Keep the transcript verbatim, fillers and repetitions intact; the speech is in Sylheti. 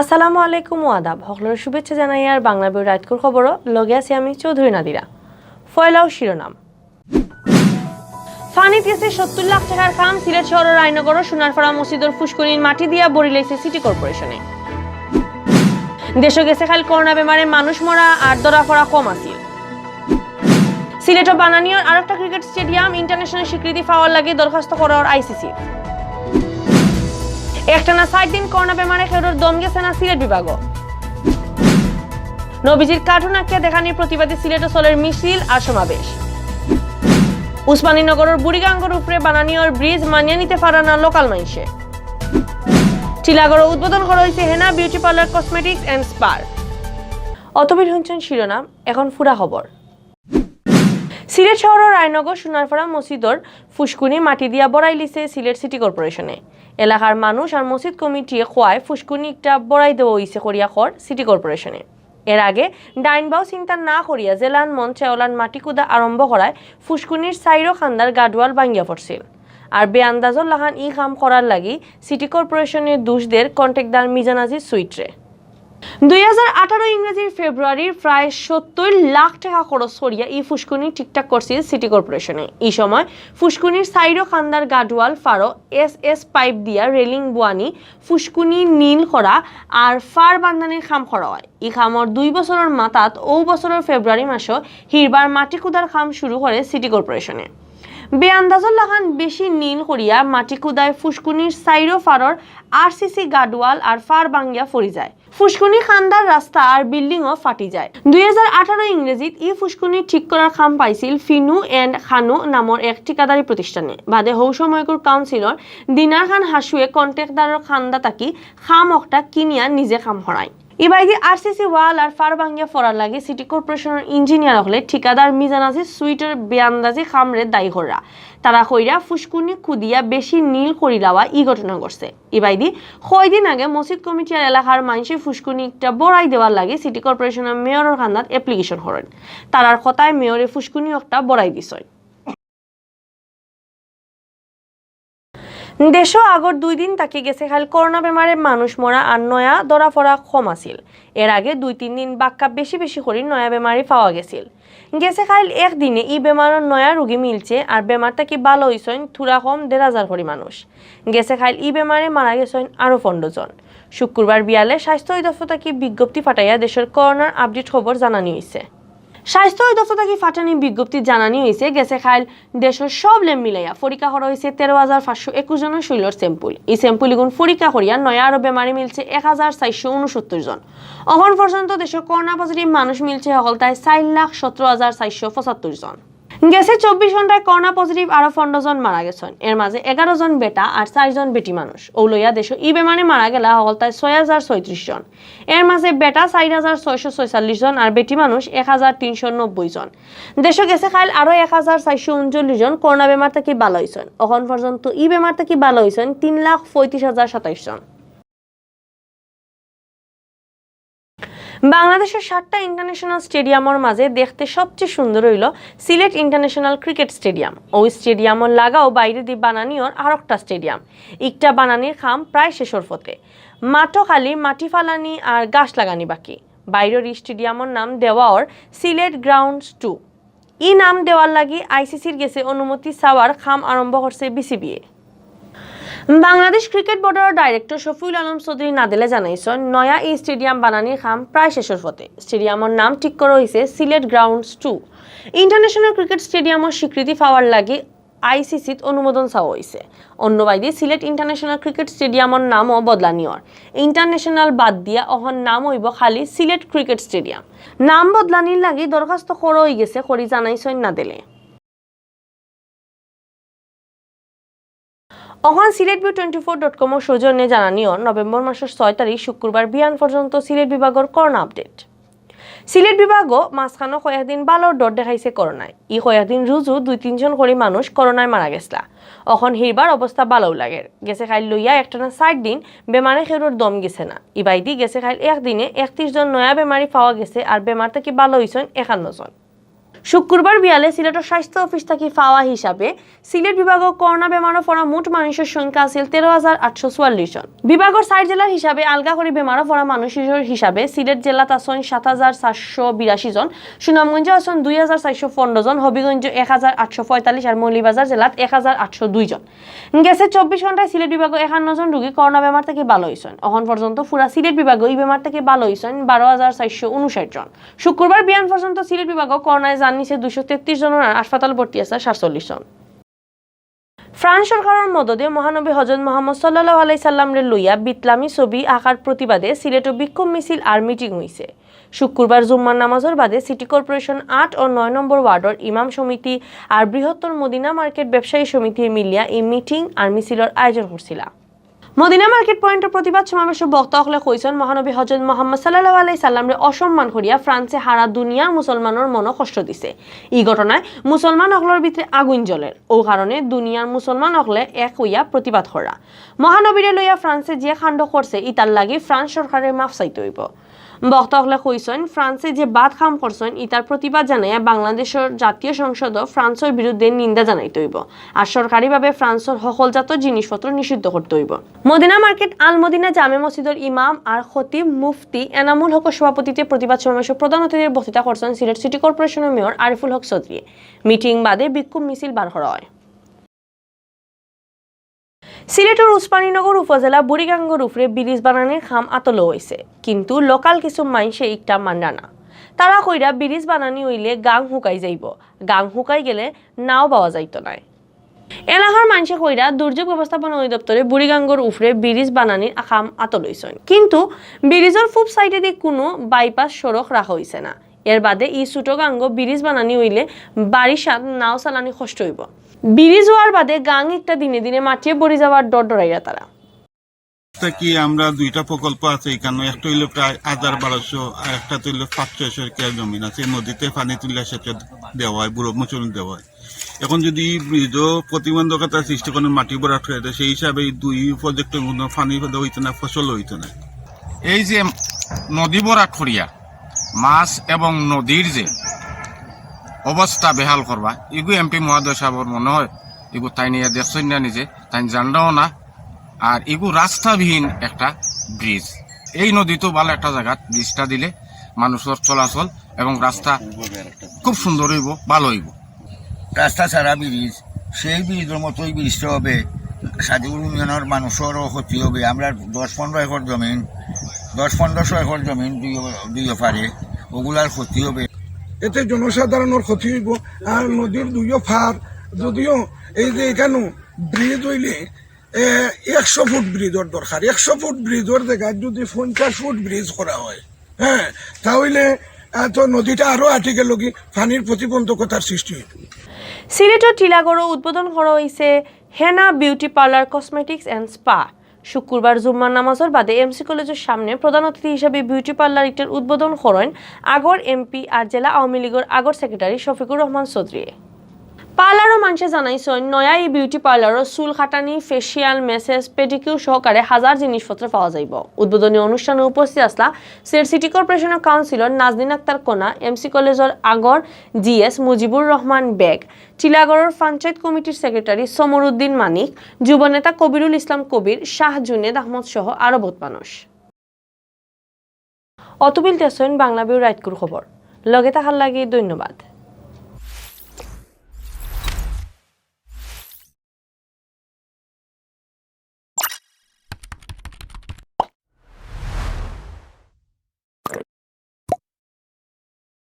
আসসালামু আলাইকুম ও আদাব। হকলরে শুভেচ্ছা জানাইয়ার বাংলা বই রাইতকুর খবরও লগে আছি আমি চৌধুরী নাদিরা। ফয়লাও শিরোনাম। ফানিত গেছে সত্তর লাখ টেকার কাম। সিলেট শহরর রায়নগরর সোনারপাড়া মসজিদর ফুসকুনির মাটি দিয়া ভরিলাইছে সিটি কর্পোরেশনে। দেশো গেছে কাইল করোনা বেমারে মানুষ মরা আর ধরা পড়া কম আছিল। সিলেটো বানানিয়র আরোকটা ক্রিকেট স্টেডিয়াম ইন্টারন্যাশনাল স্বীকৃতি পাওয়ার লাগি দরখাস্ত করর আইসিসি। একটানা চাইর দিন করোনা বেমারে কেউরর দম গেছে না সিলেট বিভাগো। নবীজির কার্টুন আঁকিয়া দেখানির প্রতিবাদে সিলেটো চলের মিছিল আর সমাবেশ। উসমানীনগরর বুড়িগাঙ্গর উপরে বানানিয়র ব্রিজ মানিয়া নিতে পারা না লোকাল মাইনষে। টিলাগড়ো উদ্বোধন করা হয়েছে Hena beauty parlour cosmetics and spa. অতবির হুনছেন শিরোনাম, এখন ফুরা খবর। সিলেট শহরর রায়নগর সোনারপাড়া মসজিদর ফুসকুনি মাটি দিয়া ভরাইলিছে সিলেট সিটি কর্পোরেশনে। এলাকার মানুষ আর মসজিদ কমিটিয়ে কওয়ায় ফুসকুনি একটা ভরাই দেওয়া হইছে করিয়া কর সিটি কর্পোরেশনে। এর আগে ডাইন বাও চিন্তা না করিয়া যেলান মন চায় ওলান মাটি কুদা আরম্ভ করায় ফুসকুনির চাইরো কান্দার গাডওয়াল ভাঙ্গিয়া পড়ছিল। আর বেআন্দাজর লাখান ই কাম করার লাগি সিটি কর্পোরেশনে দুষ দের কন্ট্রাক্টদার মিজান আজিজ সুইটরে। দুই হাজার আঠারো ইংরেজির ফেব্রুয়ারির প্রায় সত্তর লাখ টেকা খরচ করিয়া ই ফুসকুনি ঠিকঠাক করছিল সিটি কর্পোরেশনে। ই সময় ফুসকুনির চাইরো কান্দার গাডওয়াল ফারো এসএস পাইপ দিয়া রেলিং বুয়ানি, ফুসকুনি নীল করা আর ফার বান্ধানির কাম করা হয়। ই কামর দুই বছরর মাথাত ও বছরর ফেব্রুয়ারি মাসো হিরবার মাটি কুদার কাম শুরু করে সিটি কর্পোরেশনে। বেআন্দাজর লাখান বেশি নীল করিয়া মাটি কুদায় ফুসকুনির চাইরো ফারর আরসিসি গাডওয়াল আর ফার ভাঙ্গিয়া পড়ি যায়। ফুসকুনি কান্দার রাস্তা আর বিল্ডিংও ফাটি যায়। দুই হাজার আঠারো ইংরেজিত ই ফুসকুনি ঠিক করার কাম পাইছিল ফিনু অ্যান্ড খানু নামর এক ঠিকাদারি প্রতিষ্ঠানে। বাদে হৌ সময়কুর কাউন্সিলর দিনার খান হাসুয়ে কন্ট্রাক্টদারর কান্দা থাকি কাম অকটা কিনিয়া নিজে কাম করাইন। ইবায়দি আরসিসি ওয়াল আর ফার ভাঙ্গিয়া পড়ার লাগি সিটি কর্পোরেশনর ইঞ্জিনিয়ার অকলে ঠিকাদার মিজান আজিজ সুইটর বেআন্দাজি কামরে দায়ী কররা। তারা কইরা ফুসকুনি কুদিয়া বেশি নীল করিলাওয়া ই ঘটনা ঘটছে। ইবায়দি কয়দিন আগে মসজিদ কমিটি আর এলাকার মাইনষে ফুসকুনি একটা ভরাই দেওয়ার লাগি সিটি কর্পোরেশনর মেয়রর কান্দাত অ্যাপ্লিকেশন করেন। তারার কথায় মেয়রে ফুসকুনি একটা ভরাই দিছইন। দেশো আগর দুই দিন থাকি গেছে কাইল করোনা বেমারে মানুষ মরা আর নয়া ধরা পড়া কম আছিল। এর আগে দুই তিন দিন বাক্কা বেশি বেশি করি নয়া বেমারি পাওয়া গেছিল। গেছে কাইল একদিনে ই বেমারর নয়া রোগী মিলছে আর বেমার থাকি ভালা অইছইন থুড়া কম দেড় হাজার করি মানুষ। গেছে কাইল ই বেমারে মারা গেছইন আরো পনেরো জন। শুক্রবার বিয়ালে স্বাস্থ্য অধিদপ্তর থাকি বিজ্ঞপ্তি ফাটাইয়া দেশর করোনার আপডেট খবর জানানি অইছে। স্বাস্থ্য অধিদপ্তর থাকি ফাটানি বিজ্ঞপ্তি জানানি অইছে, গেছে কাইল দেশর সব ল্যাব মিলাইয়া পরীক্ষা করা অইছে তেরো হাজার পাঁচশো একুশ জনর শরীলর স্যাম্পল। ই স্যাম্পল ইগুন পরীক্ষা করিয়া নয়া আরো বেমারি মিলছে এক হাজার চারশো ঊনসত্তর জন। অখন পর্যন্ত দেশর করোনা পজিটিভ মানুষ মিলছে হকলতায় চাইর লাখ সতেরো হাজার চারশো পঁচাত্তর জন। গেছে চব্বিশ ঘন্টায় করোনা পজিটিভ আরো পনেরো জন মারা গেছইন। এর মাঝে এগারো জন বেটা আর চাইর জন বেটি মানুষ। অউ লইয়া দেশো ই বেমারে মারা গেলা হকলতায় ছয় হাজার ছয়ত্রিশ জন। এর মাঝে বেটা চাইর হাজার ছয়শো ছয়চল্লিশ জন আর বেটি মানুষ এক হাজার তিনশো নব্বই জন। দেশো গেছে কাইল আরো এক হাজার চারশো ঊনচল্লিশ জন করোনা বেমার থাকি ভালা অইছইন। অখন পর্যন্ত ই বেমার থাকি ভালা অইছইন তিন লাখ পঁয়ত্রিশ হাজার সাতাইশ জন। বাংলাদেশর সাতটা ইন্টারন্যাশনাল স্টেডিয়ামর মাঝে দেখতে সবচেয়ে সুন্দর অইলো সিলেট ইন্টারন্যাশনাল ক্রিকেট স্টেডিয়াম। অউ স্টেডিয়ামর লাগাও বাইরেদি বানানিয়র আরোকটা স্টেডিয়াম। ইকটা বানানির কাম প্রায় শেষর পথে। মাঠো খালি মাটি ফালানি আর ঘাস লাগানি বাকি। বাইরর ই স্টেডিয়ামর নাম দেওয়া অর সিলেট গ্রাউন্ডস টু। ই নাম দেওয়ার লাগি আইসিসির গেছে অনুমতি চাওয়ার কাম আরম্ভ করছে বিসিবিএ। বাংলাদেশ ক্রিকেট বোর্ডর ডাইরেক্টর শফিউল আলম চৌধুরী নাদেলে জানাইছইন, নয়া ই স্টেডিয়াম বানানির কাম প্রায় শেষর পথে। স্টেডিয়ামর নাম ঠিক করা অইছে Sylhet grounds two. International cricket স্টেডিয়ামর স্বীকৃতি পাওয়ার লাগি আইসিসিত অনুমোদন চাওয়া অইছে। অন্যবায়দি সিলেট ইন্টারন্যাশনাল ক্রিকেট স্টেডিয়ামর নামও বদলানি অর। ইন্টারন্যাশনাল বাদ দিয়া অখন নাম অইবো খালি সিলেট ক্রিকেট স্টেডিয়াম। নাম বদলানির লাগি দরখাস্ত করা অইগেছে করি জানাইছইন নাদেলে। অখন Sylhet view twenty four dot কমর সৌজন্যে জানানি অর নভেম্বর মাসর ছয় তারিখ শুক্রবার বিয়ান পর্যন্ত সিলেট বিভাগর করোনা আপডেট। সিলেট বিভাগও মাঝখানো কয়েকদিন ভালা ডর দেখাইছে করোনায়। ই কয়েকদিন রুজু দুই তিনজন করি মানুষ করোনায় মারা গেছলা। অখন হিরবার অবস্থা ভালাউ লাগের। গেছে কাইল লইয়া একটানা চাইর দিন বেমারে কেউরর দম গেছে না। ইবায়দি গেছে কাইল একদিনে একত্রিশ জন নয়া বেমারি পাওয়া গেছে আর বেমার থাকি ভালা অইছইন একান্ন জন। শুক্রবার বিয়ালে সিলেটর স্বাস্থ্য অফিস থাকি পাওয়া হিসাবে সিলেট বিভাগো করোনা বেমারো পড়া মোট মানুষর সংখ্যা আছিল তেরো হাজার আটশো চুয়াল্লিশ জন। বিভাগর চাইর জেলার হিসাবে আলগা করি বেমারো পড়া মানুষর হিসাবে সিলেট জেলাত আছইন সাত হাজার চারশো বিরাশি জন, সুনামগঞ্জো আছইন দুই হাজার চারশো পনেরো জন, হবিগঞ্জো এক হাজার আটশো পঁয়তাল্লিশ আর মৌলভীবাজার জেলাত এক হাজার আটশো দুই জন। গেছে চব্বিশ ঘন্টায় সিলেট বিভাগো একান্ন জন রোগী করোনা বেমার থাকি ভালা অইছইন। অখন পর্যন্ত পুরা সিলেট বিভাগো ই বেমার থাকি ভালা অইছইন বারো হাজার চারশো ঊনষাট জন। শুক্রবার বিয়ান পর্যন্ত সিলেট বিভাগো করোনায় জান নিছে দুইশো তেত্রিশ জনর আর হাসপাতাল ভর্তি আছে সাতচল্লিশ জন। ফ্রান্স সরকারর মদদে মহানবী হজরত মোহাম্মদ সাল্লাল্লাহু আলাইহি সাল্লামরে লইয়া বিতলামি ছবি আঁকার প্রতিবাদে সিলেটো বিক্ষোভ মিছিল আর মিটিং অইছে। শুক্রবার জুম্মার নামাজর বাদে সিটি কর্পোরেশন আট ও নয় নম্বর ওয়ার্ডর ইমাম সমিতি আর বৃহত্তর মদিনা মার্কেট ব্যবসায়ী সমিতি মিলিয়া ই মিটিং আর মিছিলর আয়োজন করছিলা। মদিনা মার্কেট পয়েন্টর প্রতিবাদ সমাবেশো বক্তা অকলে কইছইন, মহানবী হজরত মোহাম্মদ সাল্লাল্লাহু আলাইহি সাল্লামরে অসম্মান করিয়া ফ্রান্সে হারা দুনিয়ার মুসলমানর মনো কষ্ট দিছে। ই ঘটনায় মুসলমান অকলর ভিতরে আগুন জ্বলের। অউ কারণে দুনিয়ার মুসলমান অকলে এক অইয়া প্রতিবাদ করা। মহানবীরে লইয়া ফ্রান্সে যে কাণ্ড করছে, ইতার লাগি ফ্রান্স সরকাররে মাফ চাইতে অইবো। বক্তা অকলে কইছইন, ফ্রান্সে যে বাদ কাম করছইন, ইতার প্রতিবাদ জানাইয়া বাংলাদেশর জাতীয় সংসদো ফ্রান্সর বিরুদ্ধে নিন্দা জানাইতে অইবো। আর সরকারিভাবে ফ্রান্সর হকলজাত জিনিসপত্র নিষিদ্ধ করতে অইবো। মদিনা মার্কেট আল মদিনা জামে মসজিদর ইমাম আর খতিব মুফতি এনামুল হকর সভাপতিত্বে প্রতিবাদ সমাবেশো প্রধান অতিথির বক্তৃতা করছইন সিলেট সিটি কর্পোরেশনর মেয়র আরিফুল হক চৌধুরী। মিটিং বাদে বিক্ষোভ মিছিল বার করা অয়। সিলেটর উসমানীনগর উপজেলা বুড়িগাঙ্গর উপরে ব্রিজ বানানির কাম আতলো অইছে, কিন্তু লোকাল কিছু মাইনষে ইকটা মানরা না। তারা কইরা ব্রিজ বানানি অইলে গাং হুকাই যাইবো, গাং হুকাই গেলে নাও বাওয়া যাইতো নায়। এলাকার মাইনষে কইরা দুর্যোগ ব্যবস্থাপনা অধিদপ্তরে বুড়িগাঙ্গর উপরে ব্রিজ বানানির কাম আতলো অইছইন, কিন্তু ব্রিজর পূব সাইডেদি কুনু বাইপাস সড়ক রাখা অইছে না। এর বাদে ই ছোট গাঙ্গো ব্রিজ বানানি অইলে বারিশাত নাও চালানি কষ্ট অইবো। ব্রিজ অওয়ার বাদে গাং ইকটা দিনে দিনে মাটিয়ে ভরি যাওয়ার ডর ডরাইরা তারা। তা কি আমরা দুইটা প্রকল্প আছে এখানে, একটা অইলো প্রায় হাজার বারোশো আর একটা তো অইলো পাঁচ ছয়শো একর জমিন আছে, নদীতে পানি তুলিয়া সেচ দেওয়া অয়, বুড়ো মোচন দেওয়া অয়। এখন যদি এই ব্রিজও প্রতিবন্ধকতা সৃষ্টি করে মাটি ভরাট অইয়া যায়, সেই হিসাবে এই দুই প্রজেক্টর মধ্যে পানি অইতো না, ফসল অইতো না। এই যে নদী ভরাট করিয়া মাছ এবং নদীর যে অবস্থা বেহাল করবা, ইগু এমপি মহোদয় সাহেবর মনে হয় ইগু তাইন ইয়া দেখছইন না নিজে, তাইন জানরাও না। আর ইগু রাস্তাবিহীন একটা ব্রিজ, এই নদীত ভালা একটা জাগাত ব্রিজটা দিলে মানুষর চলাচল এবং রাস্তা খুব সুন্দর অইবো, ভালা অইবো। রাস্তা ছাড়া ব্রিজ, সেই ব্রিজর মতোই ব্রিজটা হবে, সাদিকুল ইউনিয়নর মানুষরও ক্ষতি হবে। আমরা দশ পনেরো একর জমিন, দশ পনেরোশো একর জমিন দুই, দুই পারে, ওগুলার ক্ষতি হবে। এতে জনসাধারণর ক্ষতি অইবো। আর নদীর দুইও পার, যদিও এই যে এখানো ব্রিজ অইলে, এ, একশো ফুট ব্রিজর দরকার, একশো ফুট ব্রিজর জাগাত যদি পঞ্চাশ ফুট ব্রিজ করা হয়, হ্যাঁ, তাহলে, আহ, তো নদীটা আরো আটি গেলগি, পানির প্রতিবন্ধকতার সৃষ্টি অইবো। সিলেটর টিলাগড়ো উদ্বোধন করা অইছে Hena beauty parlour cosmetics and spa. শুক্রবার জুম্মার নামাজর বাদে এমসি কলেজর সামনে প্রধান অতিথি হিসাবে বিউটি পার্লার ইটার উদ্বোধন করইন আগর এমপি আর জেলা আওয়ামী লীগর আগর সেক্রেটারি শফিকুর রহমান চৌধুরী। পার্লারো মানষে জানাইছইন, নয়া ই বিউটি পার্লারো চুল কাটানি, ফেশিয়াল, ম্যাসেজ, পেডিকিউর সহকারে হাজার জিনিসপত্র পাওয়া যাইবো। উদ্বোধনী অনুষ্ঠানো উপস্থিত আছলা সিলেট সিটি কর্পোরেশনর কাউন্সিলর নাজনীন আক্তার কণা, এমসি কলেজর আগর জিএস মুজিবুর রহমান বেগ, টিলাগড়র পঞ্চায়েত কমিটির সেক্রেটারি সমরুদ্দিন মানিক, যুবনেতা কবিরুল ইসলাম কবির, শাহ জুনেদ আহমদ সহ আরো বউত মানুষ। অতবিল দেখছইন বাংলা ভিউ রাইতকুর খবর। লগে থাকার লাগি ধন্যবাদ।